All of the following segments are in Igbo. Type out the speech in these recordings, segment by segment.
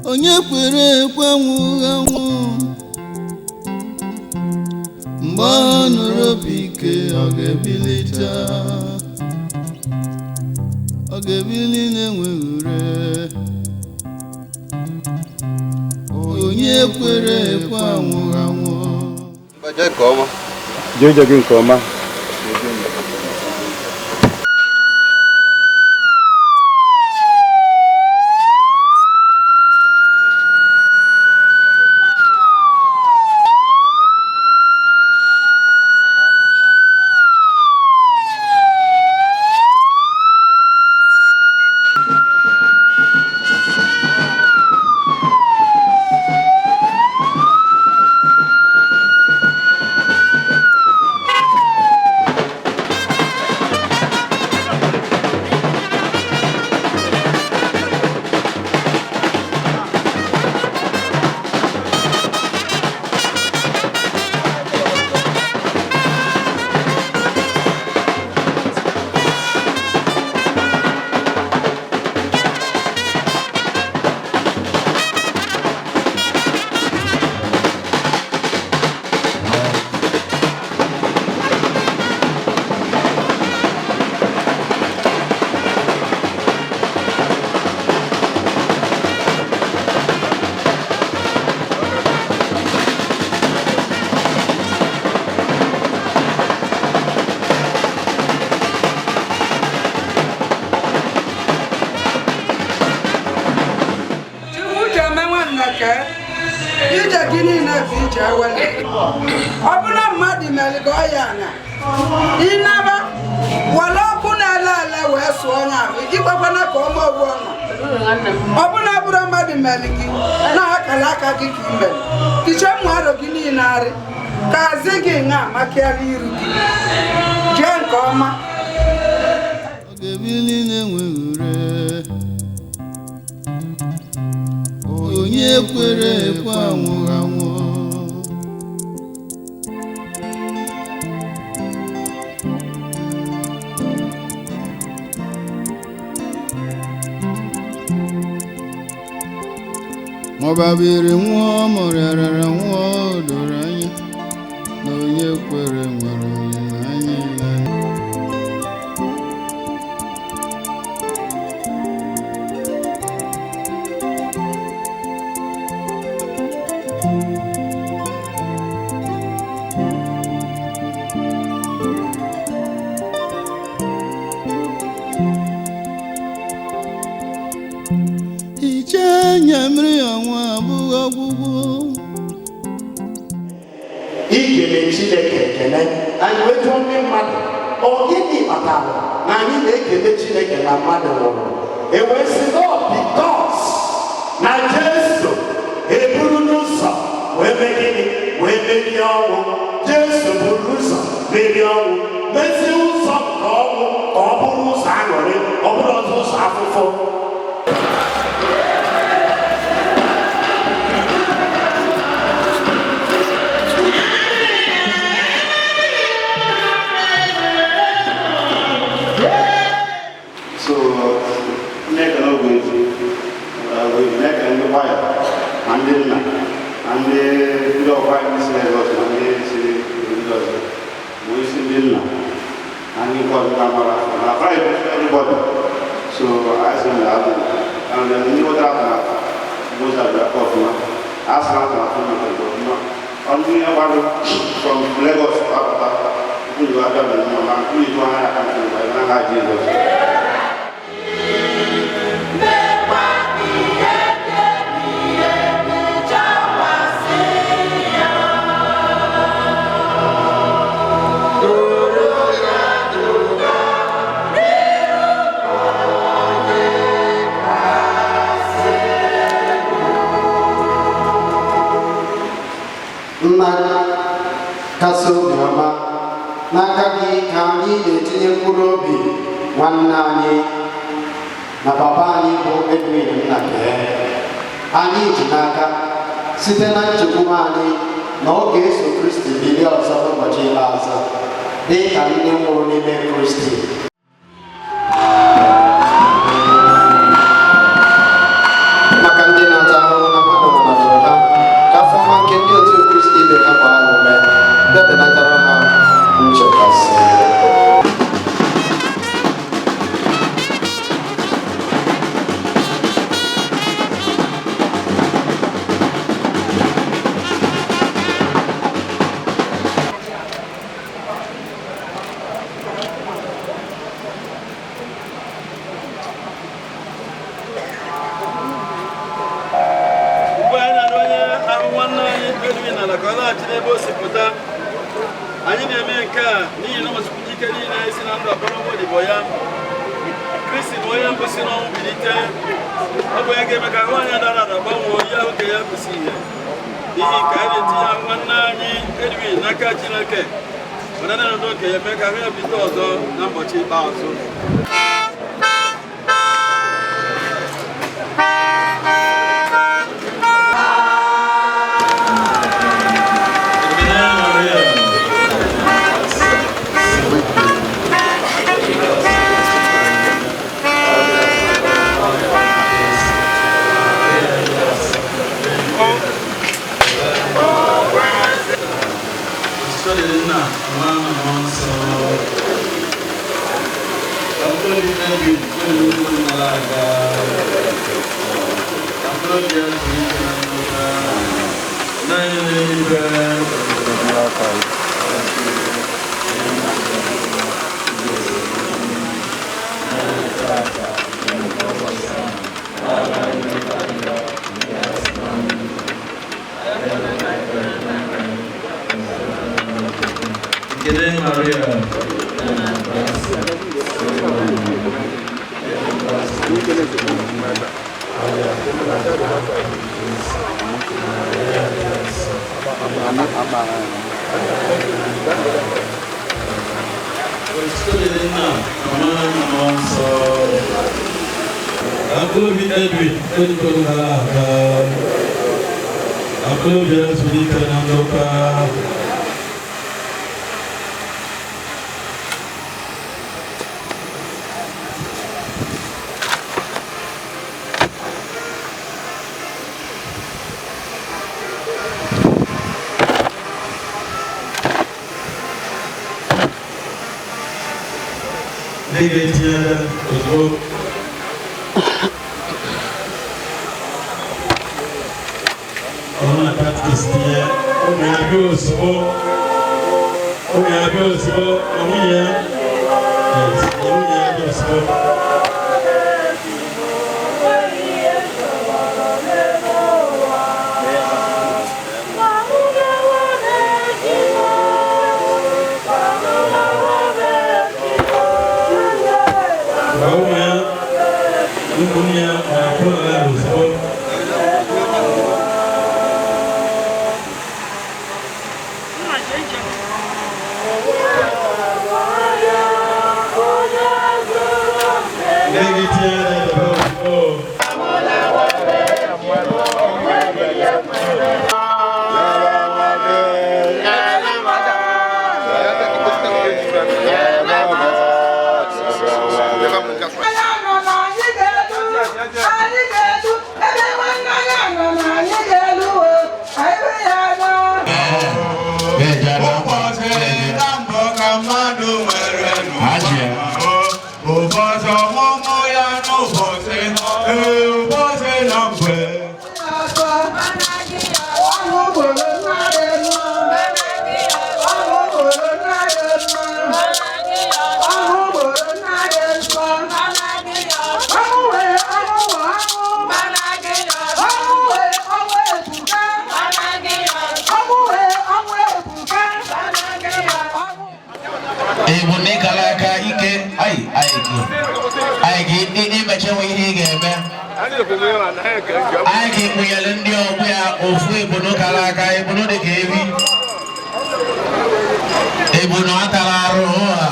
Onye kwere ekwe anwụghị anwụ. Mgbe ọ nụrụ opi ike, ọ ga-ebilite, ọ ga-ebili na-enweghị ure. Onye kwere ekwe anwụghị anwụ. Jee nke ọma. Jee ije gị nke ọma. Chukwu ji eme nwanne kee ije gị niile bụ ije ewele. Ọ bụrụ mmadụ mere ka ọ ya na ịnaba were ọkụ na-ele ele wee sụọ onye ahụ, ikwekwana ka ọ ma owu ọnwa. Ọ bụrụ bụrụ mmadụ mere gị na akara aka gị ka ị mere, tiche mmụ arọ gị niile arị ka azị gị ṅa makịara iru gị. Jee nke ọma. Ọ ga-ebili na-enweghị ure. Onye kwere ekwe anwụghị anwụ. Ma ọ babiri nwụọ, ma ọ rịarara nwụọ, o doro anya na onye kwere nwere olileanya ịla. Hichaa anya mmiri, ọnwa abụghị ọgwụgwụ. Ikele Chineke ekele, anyị wee jụọ ndị mmadụ, ọ gịnị kpatara na anyị na-ekele Chineke na mmadụ nwụrụ? E wee sị no, because na Jesu eburu n'ụzọ wee mee gịnị? Wee merie ọnwụ. Jesu buru ụzọ merie ọnwụ, mezie ụzọ nke ọnwụ ka ọ bụrụ ụzọ aṅụrị, ọ bụrụ ọzọ ụzọ afụfụ. So na-ekele Ogbuefi, Ogbuefi, na-ekele ndị kwaya, ma ndị nna, ma ndị ọkwa, ndị si Lagos, ma ndị si ndị ọzọ, ma isi ndị nna na ndị nke ọzọ mara na Friday, everybody. So I sị na abụ and then ndị nwetara atụmatụ ụzọ abịa ọfụma, a sị na atụmatụ mepere ọfụma. Ọ ndị gbado from Lagos apụta ndị abịa mere mma, ma ndị ịtụ anya aka nke mgbe n'aha Jizọs. Mekwa ihe dị ebi chakwasị ya. Duru ya duga n'iru onye kasị. Nna kasị obiọma, n'aka gị ka anyị na-etinye mkpụrụ obi nwanne anyị na papa anyị bụ Edwin Nnake. Anyị ji n'aka site na nchekwube anyị na ọ ga-eso Kristi bilie ọzọ n'ụbọchị ikpeazụ, dị ka ndị nwụrụ n'ime Kristi. Maka ndị na-ata ahụhụ. Edwin n'ala ka ọ laghachi n'ebe o si pụta. Anyị na-eme nke a n'ihi na ụmụchukwu ike niile si na ndụ akpọrọ odibo ya. Kristi bụ onye mbụ si n'ọnwụ bilite. Ọ bụ onye ga-eme ka ahụ anyị dara ada gbanwee ihe ahụ ka ya kwụsị ihe. N'ihi nke anyị na-etinye ahụ nwanne anyị Edwin n'aka Chineke. Mana na ndụ nke ya mee ka ahụ ya bilite ọzọ na ụbọchị ikpeazụ. Ekele Maria. Akụobi Edwin Edwin gara aga. Akụobi ezulike na ndokwa. Ndị ga-etinye aka ozugbo. Ọ bụrụ na katikis tinye, ụmụ ya bịa ozugbo. Ụmụ ya bịa ozugbo, na nwunye ya. Yes, na nwunye ya bịa ozugbo. Gwa ụmụ ya, ụmụnne ya ma kwụrụ ya ozugbo. Ndị ga-etinye aka ebe ozugbo. Anyị ga-edu, ebe nwanne anyị nọ na anyị ga-elu o, anyị bụ ya nọ. Ụbọchị na mbụ ka mmadụ nwere n'ụwa. Ụbọchị ọmụmụ ya n'ụbọchị, ee, ụbọchị na mgbe. Igbo na ịkara aka ike ayi ayi gị ayi gị imecha nwe ihe ị ga-eme anyị ga-ekpunyere ndị ọgbọ ya ofu ebunu kara aka ebunu dị ka ewi ebunu atara arụ ha.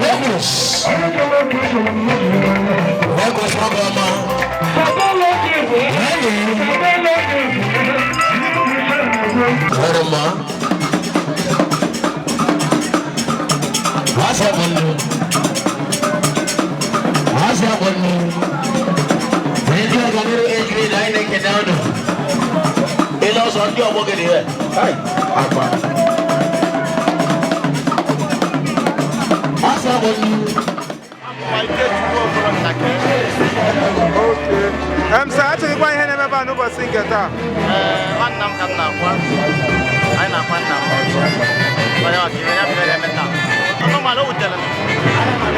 Lagos. Lagos nwoke ọma. Ọrụ mma. Wasa kwallo. Wasa kwallo. Ndị ọganiru ejiri na anyị na-ekene unu. Ile ọsọ ndị ọgbọ gị dị ya. Akwa. Wasa kwallo. Sir, achọghịkwa ihe na-emebe a n'ụbọchị nke taa. Nwanna m ka m na-akwa. Anyị na-akwa nna m. Onye ọka iwe ya bụ ihe na-eme taa. Normal, o wutere m,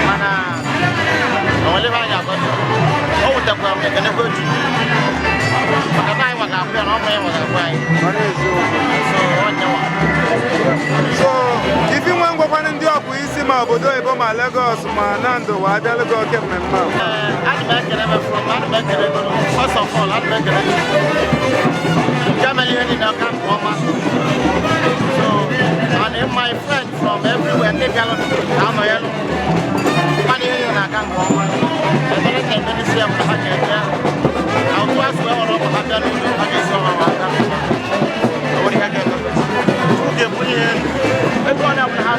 mana o nwere ebe anyị agọzi. O wutekwara m. Ekenekwa Chukwu maka na anyị nwa ga-akwụ ya, na ọ bụ ya nwa ga-akwụ anyị. So onye nwa. So ifi nwe ngwakwanụ ndị ọkpụ isi ma obodo oyibo ma Lagos ma Nando wa abịalụ gị oke mmemme a? Ana m ekele m from ana m ekele gị. First of all, ana m ekele gị nke mere ihe niile ọka nke ọma. So and my friend from everywhere, ndị bịalụ na-anọ ya nụ mana ihe niile na-aga nke ọma. Ekpere na-eme n'isi ya bụ na ha ga-eje na otu asụ e nwere ọkụ ha bịa n'udo, ha ga-esi ọma ma aka. O nwere ihe ga-eme. Chukwu ga-ebunye ha elu ebe ọ na-abụla ha.